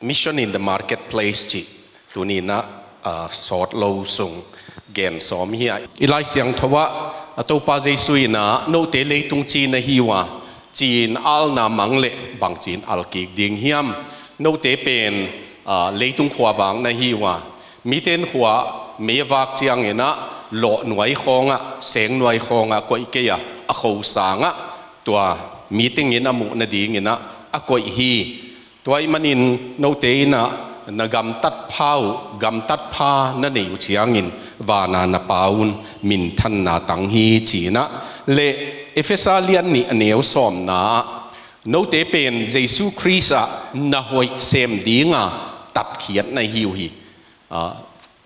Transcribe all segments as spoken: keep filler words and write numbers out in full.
Mission in the Marketplace cih tuni-in ah, ah, sawt lo sung gen sawm hi a. I Lai Siangtho ah, a Topa Jesu in ah, "Note leitung ci na hi uh a, ci-in alna mang leh bangci-in al kik ding hiam? Note pen, ah, leitung khuavak na hi uh a, mite in khua mei a vak ciangin ah, lawh nuai khawngah, seng nuai khawngah koih kei a, a kho sangah tua mite in a muh nadingin ah a koih hi. Tua ahih manin note in ah na gamtat pha uh, gamtat pha na neih uh ciangin, vana na Pa un minthanna tang hi," ci-in ah, le Efesa lian nih a neu sawmna ah, "Note pen Jesu Khrist ah na hoih sem dinga tatkhiat na hi uh hi. Ah,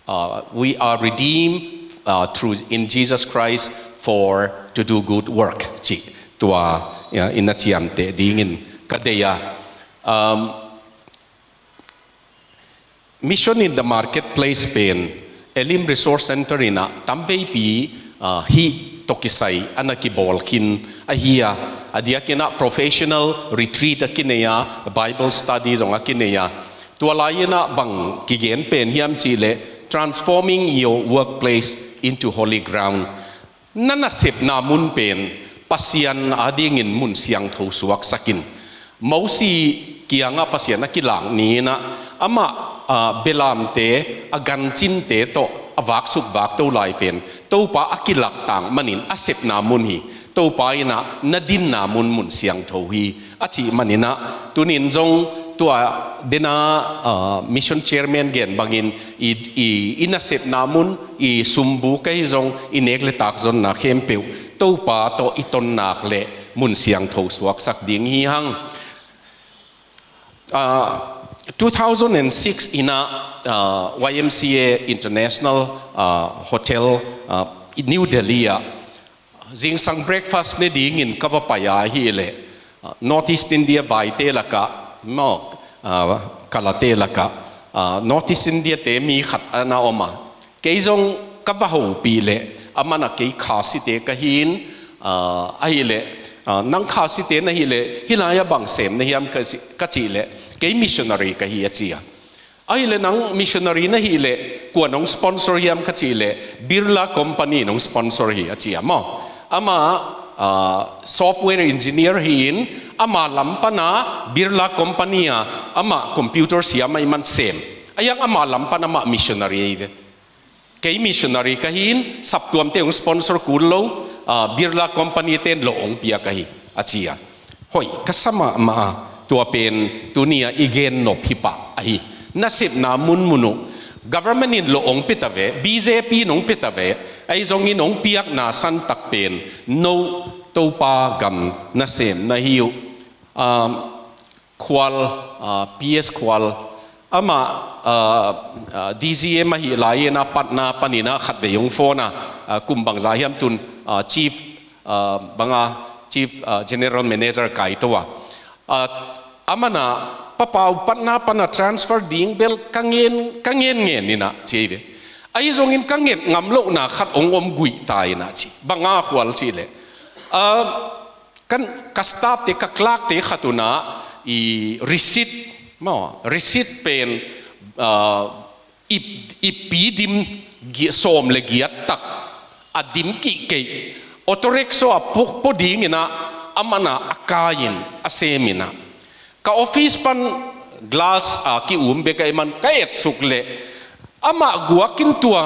ah, we are redeemed, ah, through, in Jesus Christ for to do good work," cih tua, ya, in a ciamteh dingin ka deih a. Um, Mission in the Marketplace pen Elim Resource Center in ah tamveipi, ah, hih tawh kisai a na kibawl khin ahi a, a diakin ah professional retreat a kinei a, Bible study zong a kinei a. Tua lai-in ah bang kigen pen hiam cih leh, "Transforming your workplace into holy ground." Na nasepna mun pen Pasian adingin mun siangtho suaksak in. Mosi kiangah Pasian a kilak ni-in ah, amah, ah, belamte, a gancinte tawh a vaksuk vakto lai pen Topa a kilak tang manin a sepna mun hi. Topa in ah na dinna mun, mun siangtho hi, a cih manin ah, tuni-in zong tua dena, ah, mission chairman gen bangin, i, i, i nasepna mun, i sumbu ka hi zong, i nek le tak zonna khempeuh Topa tawh i tonnak le mun siangtho suaksak ding hi hang. Ah, two thousand and six in ah, ah, Y M C A International, ah, Hotel, ah, New Delhi ah, zingsang breakfast ne dingin ka va pai ahih leh, ah, North East India vaite lakah, maw, ah, kalate lakah, ah, North East India te mi khat a na om a. Kei zong ka va hopih leh, aman ah kei Khasite ka hi in, ah, ahih leh, ah, "Nang Khasite na hih leh, hih lai-ah bang sem na hiam?" ka ci, ka cih leh, "Kei missionary ka hi," a ci a. "Ahih leh nang missionary na hih leh, kuan hong sponsor hiam?" ka cih leh, "Birla Company in hong sponsor hi," a ci a maw. Amah, ah, software engineer hi in, ama lam pana Birla Company ah amah computer siam ahih man sem. A hiang ama lam pan amah missionary ahi ve. "Kei missionary ka hi in, saptuamte hong sponsor kul lo, ah, Birla Company ten lawh hong piak ahi," a ci a. Hoih ka sa mahmah a, tua pen tuni-a i gen nop hi pah ahi. Nasepna munmun uh government in lawh hong pia ta ve, B J P in hong pia ta ve, ahi zongin hong piakna santak pen no Topa gam nasem na hi uh. Ah, Khual, ah, P S Khual, amah, ah, ah, D G M ahih lai-in ah Patna panin ah khatvei hong phone a, ah, kum bangzah hiam tun, ah, Chief, ah, banga, Chief, ah, General Manager kaito a. Ah, aman ah, "Pa Pau, Patna pana transfer ding bel ka ngen, ka ngen ngen in ah," ci hi ve. "Ahi zongin ka nget ngam lohna khat hong om guih ta in ah," ci. "Banga Khual?" cih leh, ah, Kan, ka staff te, ka clerk te khat un ah, i receipt, maw, receipt pen, ah, ip, ippi dim gi-, sawm le giat tak a dim kihkeih, auto rickshaw ah puk pua dingin ah, aman ah a kai-in a sem in ah, ka office pan glass a ki-um bek ahih man ka etsuk leh, amah guakin tua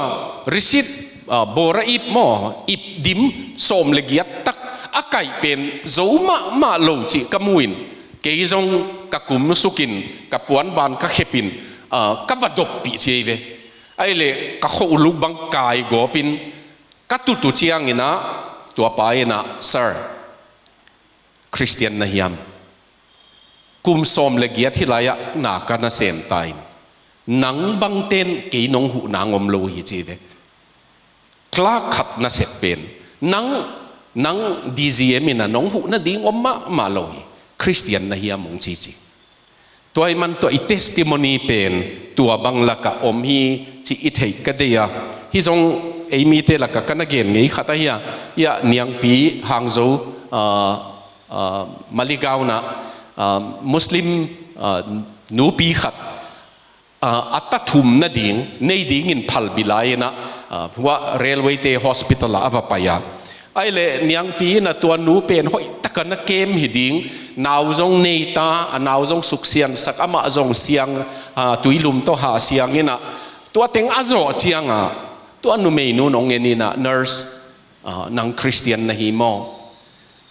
receipt, ah, bawra ip maw, ip dim sawm le giat tak a kaih pen zo mahmah lo cih ka mu in, kei zong ka kum sukin, ka puanban ka khepin, ah, ka va doppih ci hi ve. Ahih leh ka khoh luk bang kai gawpin ka tut uh ciangin ah, tua pa in ah, "Sir, Khristian na hiam? Kum sawm le giat hih lai-ah na ka nasem ta in, nang bangten kei nong huh nang om lo hi," ci hi ve. Clerk khat nasep pen, "Nang, nang D G M in ah nong huh nading om mahmah lo hi. Khristian na hiam?" hong ci ci. Tua ahih man tua i testimony pen tua bang lakah om hi cih i theih ka deih a. Hih zong ei mite lakah ka na gen ngei khat ahi a, ia Niangpi, Hangzo, ah, ah, Maligaon ah, ah, Muslim, ah, nupi khat, a, a ta thum nading nei dingin phalbi lai-in ah, a, hua railway-te hospital ah a va pai a. Ahih leh niangpi in ah tua nu pen hoih takin a kem hi ding, nau zong nei ta, a nau zong suksiansak, amah zong siang, a, tuilum tawh hahsiang in ah, tua teng a zawh ciangah tua numeinu in hong en in ah, "Nurse, a, nang Khristian na hi maw?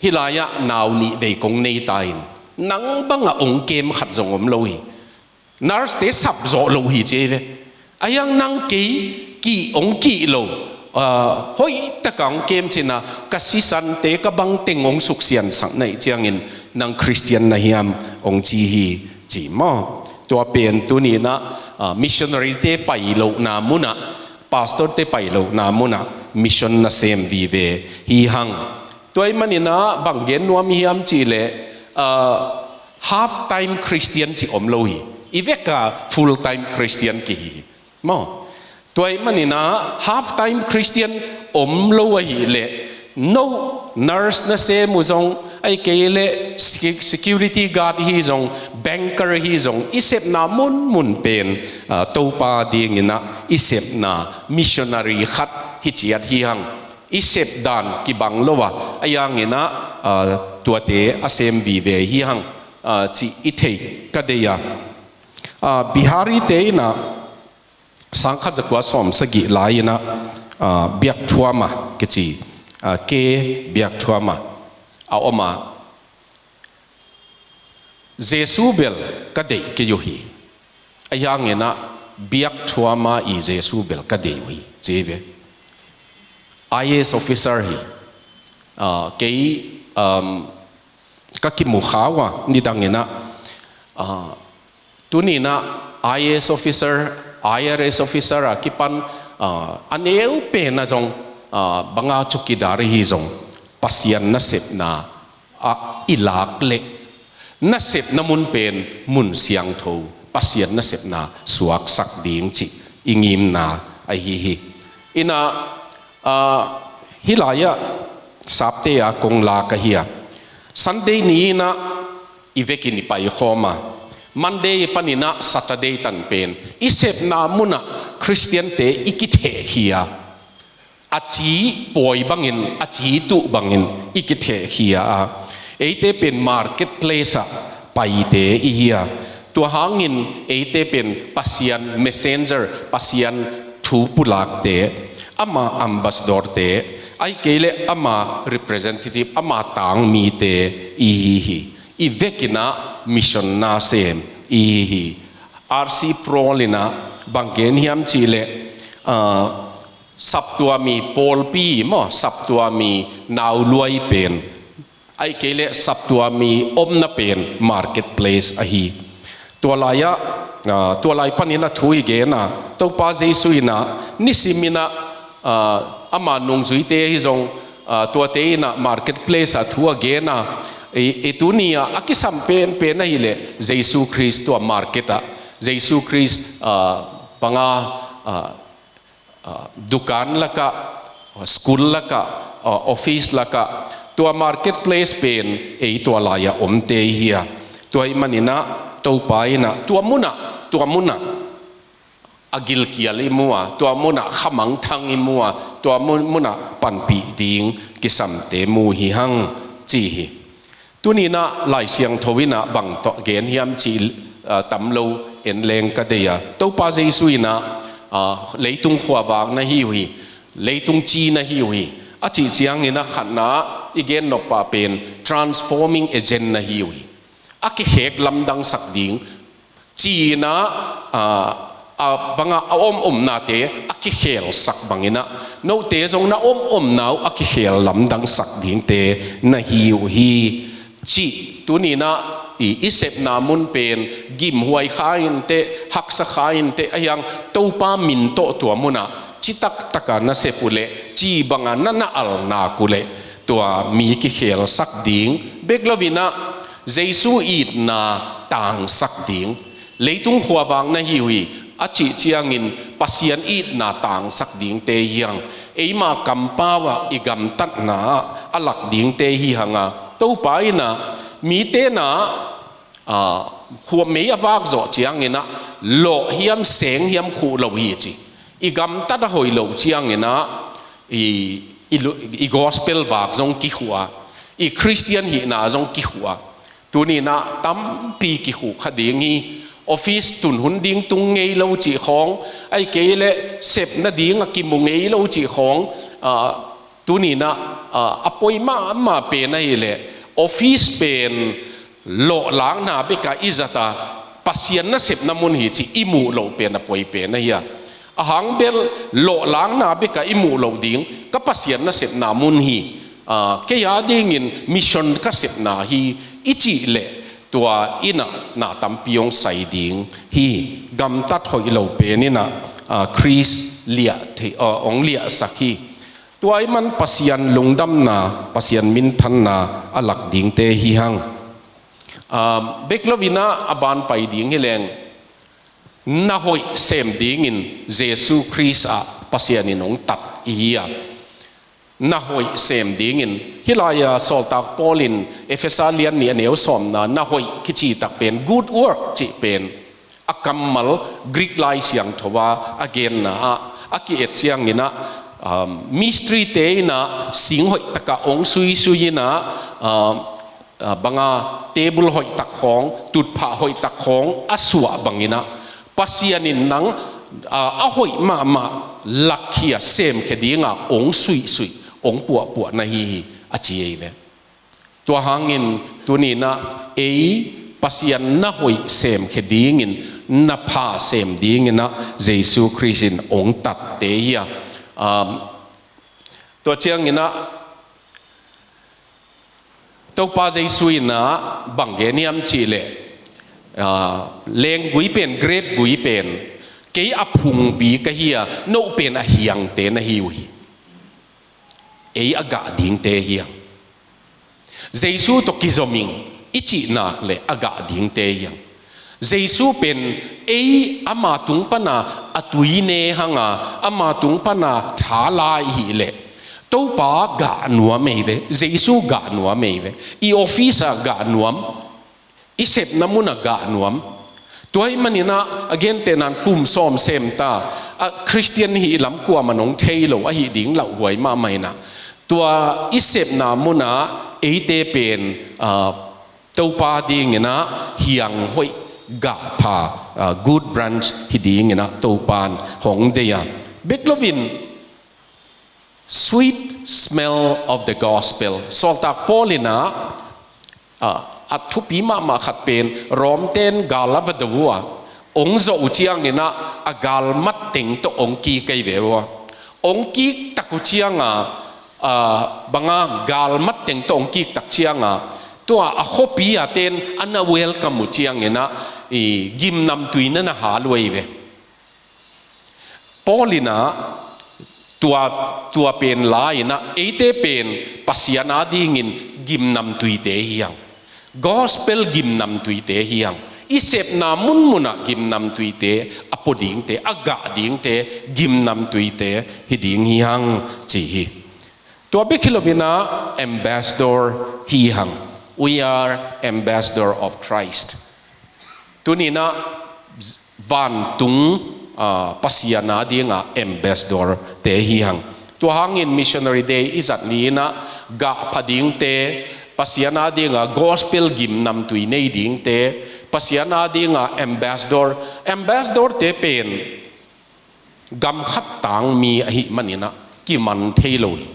Hih lai-ah nau nih vei kong nei ta in, nang bangah hong kem khat zong om lo hi. Nurse-te sap zawh lo hi," ci hi ve. "Ahi hang nang kei kih hong kih lo, a, hoih takin hong kem cin ah, ka sisante ka bangteng hong suksiansak na hih ciangin nang Khristian na hiam?" hong ci hi, ci maw. Tua pen tuni-in ah, a, missionary-te pai lohna munah, pastor-te pai lohna munah mission nasem vive hi hang. Tua ahih manin ah bang gen nuam hiam cih leh, a, half time Christian cih om lo hi. I vek a full time Christian kihi hi maw. Tua ahih manin ah half time Christian om lo ahih leh, no nurse nasem uh zong, ahih kei leh sec-, security guard hi zong, banker hi zong, i sepna munmun pen, a, Topa dingin ah i sepna missionary khat hi ciat hi hang. I sep dan kibang lo a, ahi hangin ah, a, tuate a sem vive hi hang, a, cih i theih ka deih a. A, Bihari-te in ah sangkhat zakua sawmsagih lai-in ah, a, Biakthuama kici, a, K Biakthuama a om a, "Jesu bel ka deih kei uh hi. Ahi hangin ah Biakthuama i Jesu bel ka deih uh hi," ci hi ve. I A S officer hi. A, kei, um, ka kimu kha uh a, nidangin ah, a, tuni-in ah I A S officer, I R S officer a kipan, a, a neu pen ah zong, a, bang a chowkidar hi zong, Pasian nasepna ah i lak leh, nasepna mun pen mun siangtho, Pasian nasepna suaksak ding cih i ngimna ahi hi. In ah, a, hih lai-ah sapte a kong lak ahi a, Sunday ni-in ah i vekin i paikhawm a, Monday panin ah Saturday tan pen i sepna munah Khristiante i kithehkhia a, a ci pawi bangin, a ci tuh bangin i kithehkhia a, eite pen marketplace ah paite i hi a, tua hangin eite pen Pasian messenger, Pasian thu pulakte, ama ambassador-te, ahih kei leh ama representative, ama tangmite i hi hi. I vekin ah mission nasem i hi hi. R C Sproul in ah bang gen hiam cih leh, a, saptuami pawlpi maw, saptuami nauluai pen, ahih kei leh saptuami omna pen marketplace ahi. Tua lai-ah, a, tua lai panin ah thu i gen a, Topa Jesu in ah nisimin ah, a, ama nungzuite hi zong, a, tuate in ah marketplace ah thu a gen a, i, i tuni-ah a kisam penpen ahih leh Jesu Khrist tua market ah, Jesu Khrist, a, bang a, a, a, dukan lakah, school lakah, a, office lakah, tua marketplace pen ei tua lai-ah omte i hi a. Tua ahih manin ah Topa in ah tua munah, tua munah a gilkial i mu a, tua munah khamangthang i mu a, tua mun, munah panpih ding kisamte mu hi hang, ci hi. Tuni-in ah Lai Siangtho in ah bang tawh gen hiam cih, a, tam lo en leng ka deih a, Topa Jesu in ah, a, leitung khuavak na hi uh hi, leitung ci na hi uh hi, a cih ciangin ah khatna i gen nop pah pen transforming agent na hi uh hi. A kikhek lamdangsak ding, ci-in ah, a, a, bang a, a om omnate a kikhelsak bangin ah, note zong na om omna uh a kikhel lamdangsak dingte na hi uh hi, cih tuni-in ah i, i sepna mun pen gimhuai kha inteh, haksa kha inteh, ahi hang Topa min tawh tua munah citak taka na sep uh leh, ci banga na na al nak uh leh, tua mi kikhelsak ding bek loin ah Jesu itna tangsak ding, leitung khuavak na hi uh hi, a cih ciangin Pasian itna tangsak dingte hi hang, eima kampau ah i gamtatna ah a lak dingte hi hang a, Topa in ah mite na, a, khuamei a vak zawh cianginah lawh hiam seng hiam khuh lo hi ci. I gamtat a hoih loh cianginah i, i, lu- i gospel vak zong kikhuh a, i Khristian hihna zong kikhuh a. Tuninah tampi kikhuh kha ding hi. Office tun hun ding tung ngei lo cih khawng, ai kei le sep nading a kimu ngei lo cih khawng, ah, tuninah, ah, a poi mahmah pen ahileh office pen lawhlakna beka i zata Pasian nasepna mun hi ci i muh loh pen a poi pen ahi a. Ahang bel lawhlakna beka i muh loh ding ka Pasian nasepna mun hi. Ah, kei a dingin mission ka sepna hi i cih leh tua innah na tampi hong sai ding hi. Gamtat hoih lo pen innah, ah, Khrist liah thei, ah, hong liahsak hi. Tua i man Pasian lungdamna, Pasian minthanna a lak dingte hi hang. Ah, bek loinah a ban pai ding hi leng, na hoih sem dingin Jesu Khrist ah Pasian in hong tat i hi a. Na hoih sem dingin, hih lai-a sawltak Paul in Efesa lian nih a neu sawmna, na hoih kici tak pen, good work cih pen a kammal Greek Lai Siangtho a a genna ah a ki-et cianginah, um, mistri-te innah sing hoih takah hong suisui innah, um, ah, banga table hoih tak khawng, tutphah hoih tak khawng a suah banginah Pasian in nang, ah, a hoih mahmah lak hi a, semkhia dinga hong suihsuih, hong puahpuah na hi hi a ci ei ve. Tua hangin tuninah ei Pasian na hoih semkhia dingin, na pha sem dinginah Jesu Khrist in hong tatte hi a. Um, tua cianginah Topa Jesu innah bang gen hiam cihleh, ah, lenggui pen, grep gui pen kei a phungpi ka hi a, no pen a hiangte na hi uh hi. Ei a gah dingte hi hang. Jesu tawh kizom ing i cih nak leh a gah dingte hi hang. Jesu pen ei ama tung pana a tui ne hanga, ama tung pana tha la i hih leh Topa gah nuam ei ve, Jesu gah nuam ei ve. I office ah gah nuam, i sepna munah gah nuam. Tua hih maninah a gentehna in kum sawm sem ta, a Khristian hih lam kuamah in hong thei lo ahih ding lauhuai mahmah inah, tua i sepna munah eite pen, ah, Topa dinginah hiang hoih gah pha, ah, good branch hi dinginah Topa in hong deih a. Bek loin sweet smell of the gospel. Sawltak Paul innah, ah, a thupi mahmah khat pen Rom ten gal a va do uh a, hong zawh uh cianginah a galmat teng tawh hong kik ei ve uh a. Hong kik tak uh cianga, ah, banga galmat teng tawh hong kik tak cianga, tua a khuapi a ten a na welcome uh cianginah i gimnamtui na na hal uh ei ve. Paul innah tua, tua pen la innah eite pen Pasian a dingin gimnamtuite hi hang. Gospel gimnamtuite hi hang. I sepna munmunah gimnamtuite, a pua dingte, a gah dingte, gimnamtuite hi ding hi hang ci hi. Tua bek hi loinah ambassador hi hang. We are ambassador of Christ. Tuninah vantung, ah, Pasian a dinga ambassador te hi hang. Tua hangin Missionary Day i zat ni innah gah pha dingte, Pasian a dinga gospel gimnamtui nei dingte, Pasian a dinga ambassador, ambassador te pen gam khat tangmi ahih maninah kiman thei lo hi.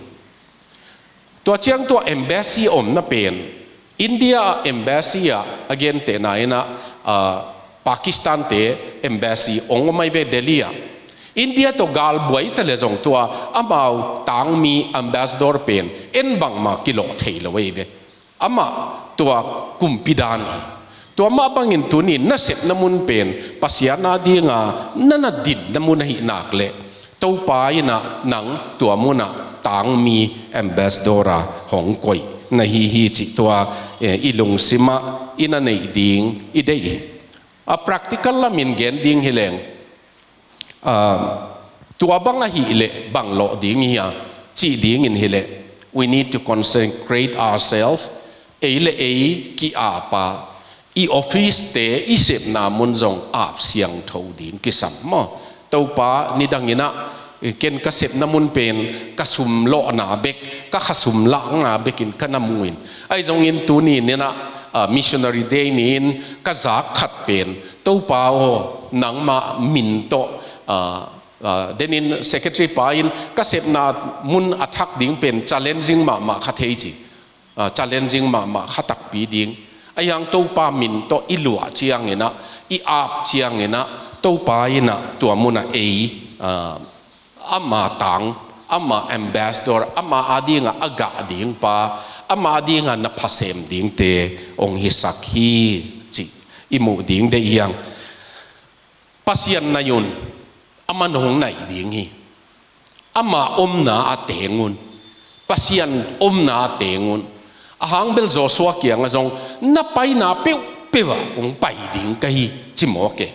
Tua ciang tua embassy omna pen, India embassy ah a gentehna innah, ah, Pakistan te embassy hong om ahi ve Delhi ah. India tawh gal buai ta le zong tua amau tangmi ambassador pen en bangmah kilawh thei lo ahi ve. Amah tua kumpi dan hi. Tua mah bangin tuni nasepna mun pen Pasian a dinga na na dinna mun ahih nak leh Topa innah nang tua munah tangmi ambassador a hong koih na hi hi cih tua, eh, i lungsimah i na neih ding i deih hi. A practical lamin gen ding hi leng, ah, tua bang ahih leh bang lawh ding hi a cih dingin hi leh, we need to consecrate ourselves. Ei le ei ki-ap a, i office-te, i sepna mun zong ap siangtho ding kisam maw? Topa, nidang in ah ken ka sepna mun pen ka sum lawhna bek, ka khasum lakna bekin ka na mu in. Ahi zongin tuni in ah, ah, Missionary Day ni-in ka zak khat pen, Topa aw, nangmah min tawh, ah, ah, denin secretary pa in ka sepna mun a thak ding pen challenging mahmah kha thei ci. Ah, challenging mahmah kha takpi ding. Ahi hang Topa min tawh i luah ciangin ah, i ap ciangin ah, Topa in ah tua mun ah ei, ah, ama tang, ama ambassador, ama ading a a gah ding pa, ama ading a na phasem dingte hong hisak hi, cih i muh ding deih hi hang. Pasian nai un, aman hong naih ding hi. Ama omna ah teng un, Pasian omna ah teng un. A hang bel Joshua kiangah zong, na paina peuhpeuh ah hong pai ding ka hi, ci mawk e.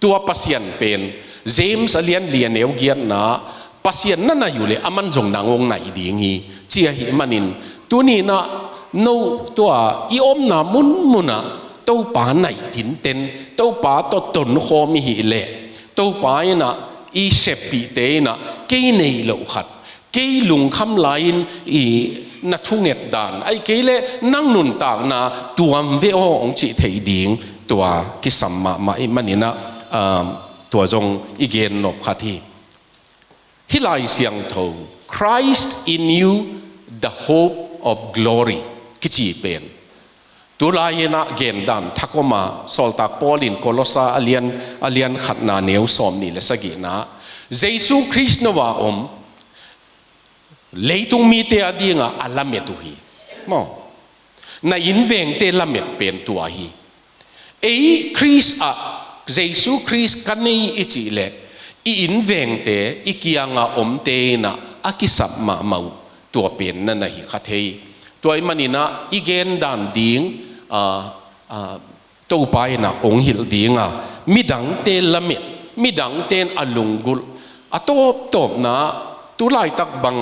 Tua Pasian pen, James a lian li a neu giatna, Pasian na naih uh leh aman zong nang hong naih ding hi, ci ahih manin, tuni in ah no tua i omna munmun ah Topa naih tinten, Topa tawh tonkhawm i hih leh, Topa in ah i seppihte in ah kei neih loh khat, kei lungkham lai-in i na thunget dan, ahih kei leh nang nuntakna tuam ve aw hong cih theih ding tua kisam mahmah ahih manin ah, um, tua zong i gen nop khat hi. Hih Lai Siangtho, "Christ in you, the hope of glory," kici pen, tulai in ah gendan thak om a, sawltak Paul in Kolosa a lian, a lian khatna neu sawmnih le sagihna, Jesu Khrist no a om, leitung mite ading a a lamet uh hi. Maw? Na innvengte lamet pen tua hi. Ei Khrist ah, Jesu Khrist ka nei i cih leh, i innvengte, i kiang a omte in ah a kisap mahmah uh, tua pen na na hi kha thei. Tua ahih manin ah i gendan ding, ah, ah, Topa in ah hong hilh ding a, midangte lamet, midangte in a lunggulh, a tawptawpna, tulaitak bang,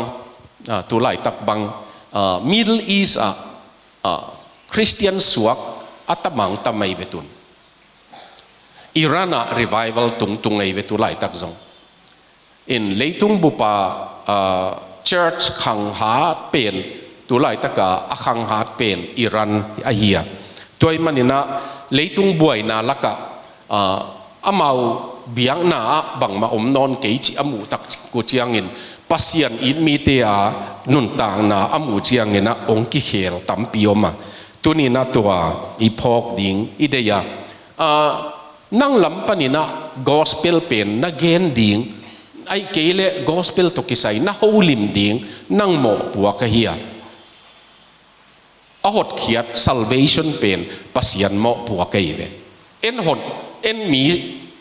ah, tulaitak bang, ah, Middle East ah, ah, Khristian suak a tamang tam ahi ve tun. Iran ah revival tungtung ahi ve tulaitak zong. In leitung bup a, ah, church khanghat pen, tulaitak a a khanghat pen Iran ahi a. Tua ahih manin ah leitung buaina lakah, ah, amau biakna ah bangmah om nawn kei cih a muh tak uh ciangin, Pasian it mite a nuntakna a muh ciangin ah hong kikhel tampi om a. Tuni in ah tua i phawk ding i deih a. Ah, nang lam panin ah gospel pen na gen ding, ahih kei leh gospel tawh kisai na holim ding, nang mawhpuak ahi a. A hotkhiat salvation pen Pasian mawhpuak ahi ve. En hot, en mi,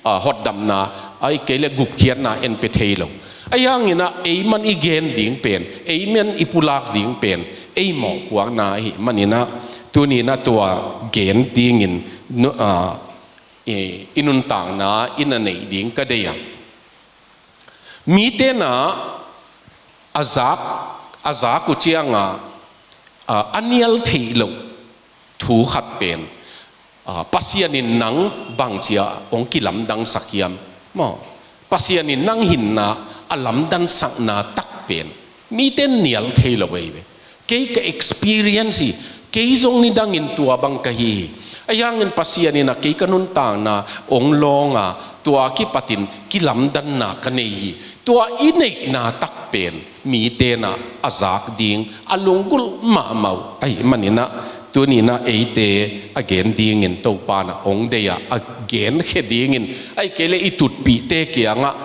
ah, hotdamna, ahih kei leh gupkhiatna en pia thei lo. Ahi hangin ah ei man i gen ding pen, ei man i pulak ding pen ei mawhpuakna ahih manin ah, tuni in ah tua gen dingin nu-, ah, i, i nuntakna i na neih ding ka deih a. Mite in ah a zak, a zak uh ciang a, a, a nial theih loh thu khat pen, a, Pasian in nang bangci a hong kilamdangsak hiam? Maw? Pasian in nang hinna a lamdansakna tak pen mite in nial thei lo ahi ve. Kei ka experience hi, kei zong nidangin tua bang ka hi hi. Ahi hangin Pasian in ah kei ka nuntakna hong lawng a, tua kipatin kilamdanna ka nei hi. Tua i neihna tak pen mite in ah a zak ding a lunggulh mahmah uh ahih manin ah, tuni in ah eite a gen dingin Topa in ah hong deih a, a genkhia dingin, ahih kei leh i tutpihte kiangah,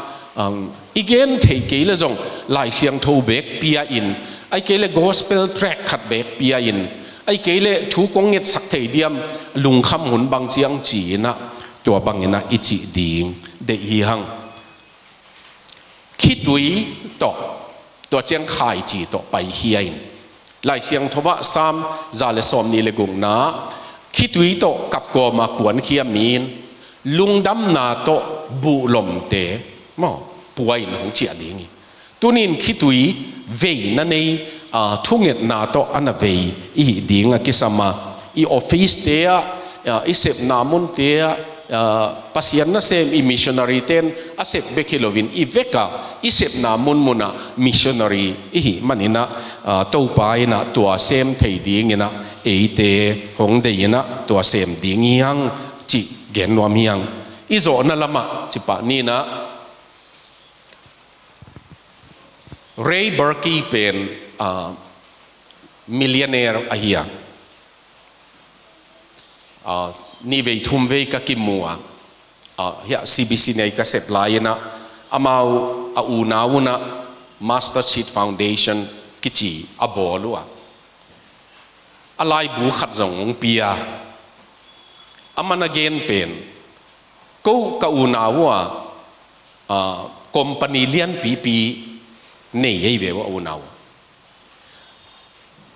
um, i gen theih kei leh zong Lai Siangtho beek pia in, ahih kei leh gospel tract khat beek pia in, ahih kei leh thu kong ngetsak thei diam, lungkham hun bang ciang ci-in ah, tua bangin ah i cih ding deih hi hang. Khitui tawh, tua ciang khaici tawh paikhia in. Lai Siangtho ah Sam za le sawmnih le gukna, khitui tawh kapkawm a kuankhia mi in lungdamna tawh buhlomte, maw, pua in hong ciah ding hi. Tuni in khitui veina nei, aa, thungetna tawh a na vei i hih ding a kisam a, i office-te ah, ah, i sepna munte ah, ah, Pasian nasem i missionary ten a sep bek hi loin i vek a i sepna munmun ah missionary i hih manin ah, ah, Topa in ah tua sem thei dingin ah eite hong deih in ah tua sem ding hi hang cih gen nuam hi hang. I zawhna lamah cipah ni in ah Ray Berkey pen, ah, millionaire ahi a. Ah, nih vei thum vei ka kimu a. Ah, hiah C B C nei ka sep lai in ah amau a unau un ah Master Seed Foundation kici a bawl uh a. A laibu khat zong hong pia. Aman a gen pen, ko ka unau uh a, ah, company lianpipi nei ei ve uh a unau.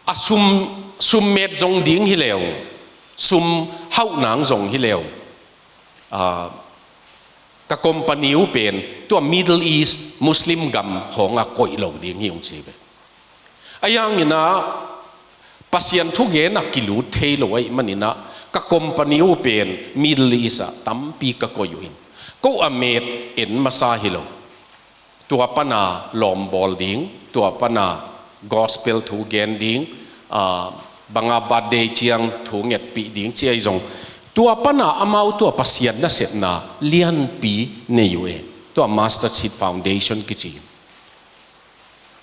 A sum, sum met zong ding hi leu, sum hauh nang zong hi leu, ah, ka company uh pen tua Middle East Muslim gam khawng ah koih lo ding hi ung ci ve. Ahi hangin ah Pasian thugen ah kilut thei lo ahih manin ah ka company uh pen Middle East ah tampi ka koih uh in ko a met en masa hi lo. Tua pan a lawm bawl ding, tua pan a gospel thu gen ding, ah, bang a birthday ciang thu ngetpih ding ci ahi zong, tua pan a amau tua Pasian nasepna lianpi nei uh e. Tua Master Seed Foundation kici.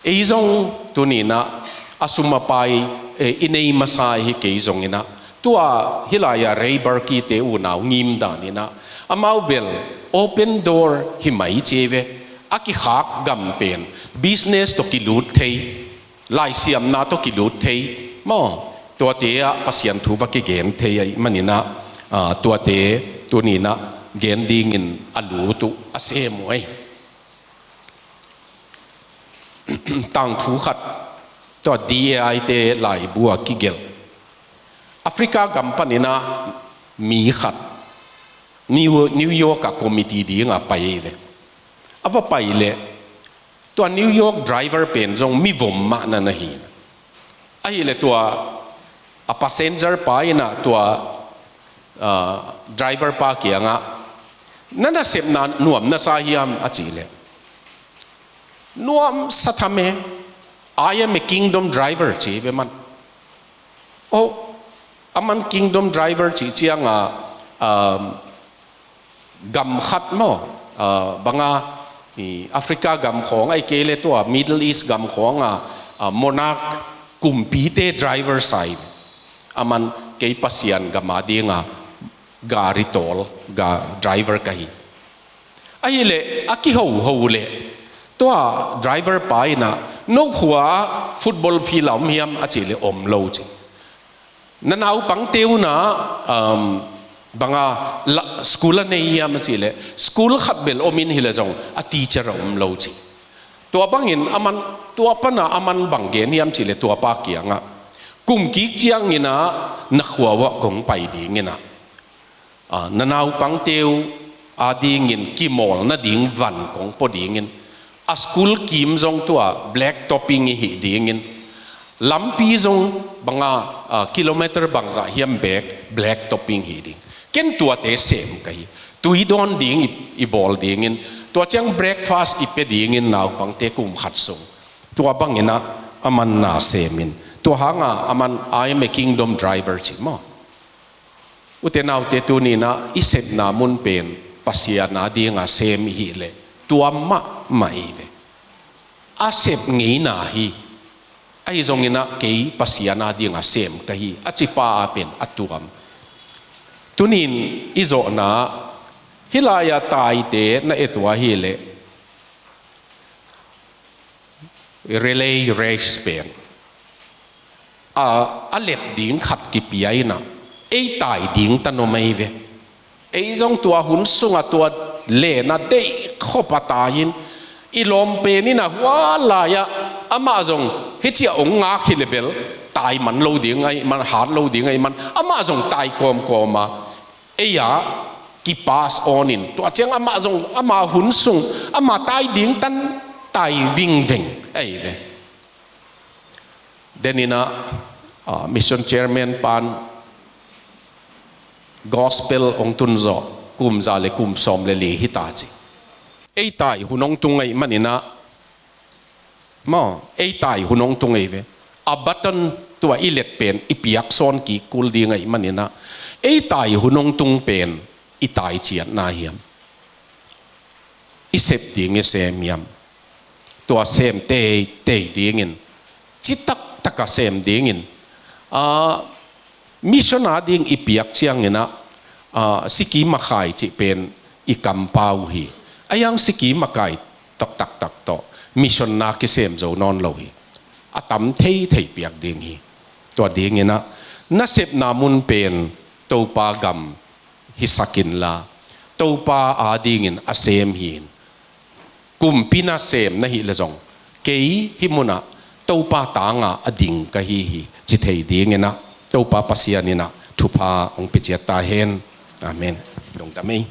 Ei zong tuni in ah a sum a pai, eh, i nei masa hi kei zongin ah tua hih lai-ah Ray Berkey te unau ngim dan in ah amau bel open door hi mai ci ve. A kikhak gam pen business tawh kilut thei, laisiamna tawh kilut thei maw, tuate ah Pasian thu va kigen thei ahih manin ah, ah, tuate tuni in ah gen dingin a lut uh a sem uh ei. Tangthu khat, tua D A I te laibu a kigelh. Africa gam panin ah mi khat New, New York ah committee ding a pai ei ve. A va pai leh tua New York driver pen zong mi vom mah na na hi. Ahih leh tua a passenger pa in ah tua, ah, driver pa kiangah, "Na nasepna nuam na sa hiam?" a cih leh, "Nuam sa tham e, I am a kingdom driver," ci ve man. Oh, aman kingdom driver cih ciangah, um, gam khat maw, ah, bang a, i Africa gam khawng ahih kei leh tua Middle East gam khawng a, ah, monarch kumpite driver sa in, aman kei Pasian gam a ding a gari tawl, ga driver ka hi. Ahih leh a kihoho leh tua driver pa in ah, "No khua ah football field a om hiam?" a cih leh, "Om lo," ci. "Na naupangte un ah, um, bang a la, school a nei hiam?" a cih leh, "School khat bel om in hi leh zong a teacher a om lo," ci. Tua bangin aman, tua pan a aman bang gen hiam cih leh tua pa kiangah, "Kum kik ciangin ah na khua uh ah kong pai dingin ah, ah, na naupangte uh a dingin kimawl nading van kong pua dingin, a school kim zong tua black topping i hih dingin, lampi zong bang a, ah, kilometer bangzah hiam bek black topping hih ding. Ken tuate sem ka hi. Tui dawn ding i, i bawl dingin, tua ciang breakfast i pia dingin naupangte kum khat sung." Tua bangin ah aman na sem in, tua hang a aman, "I am a kingdom driver," ci maw. Ute naute, tuni in ah i sepna mun pen Pasian a ding a sem i hih leh tuam mahmah i ve. A sep ngeina hi. Ahi zongin ah kei Pasian a ding a sem ka hi a ci pa a pen a tuam. Tuni in i zawhna, hih lai-ah taite na et uh ahih leh, relay race pen a, a lep ding khat kipia in ah, ei tai ding ta nuam ei ve. Ei zong tua hun sungah tua len a deih khop a tai in, i lawm pen in ah hua lai-ah amah zong hih ciah hong ngak hi leh bel tai man lo ding ahih man, hat lo ding ahih man, amah zong tai kawmkawm a, ei a kipass on in, tua ciang amah zong ama hun sung ama tai ding tan tai vingveng ei ve. Den in ah, ah, mission chairman pan gospel hong tun zawh kum za le kum sawm le li hi ta ci. Ei tai hun hong tung ahih manin ah, maw, ei tai hun hong tung ei ve. A button, tua i let pen i piak sawn kik kul ding ahih manin ah, ei tai hun hong tung pen i tai ciatna hiam? I sep ding i sem hiam? Tua sem teitei dingin, citak taka sem dingin, aa, mission a ding i piak ciangin ah, aa, siki makai cih pen i kampau hi. A yang siki makai taktak tawh mission na kisem zo nawn lo hi. A tam theithei piak ding hi. Tua dingin ah, na sepna mun pen Topa gam hisak inla, Topa a dingin a sem hi in. Kumpi nasem na hih leh zong, kei hih munah Topa tanga a ding ka hi hi, ci thei dingin ah, Topa Pasian in ah thupha hong pia ciat ta hen. Amen. Lungdam ei.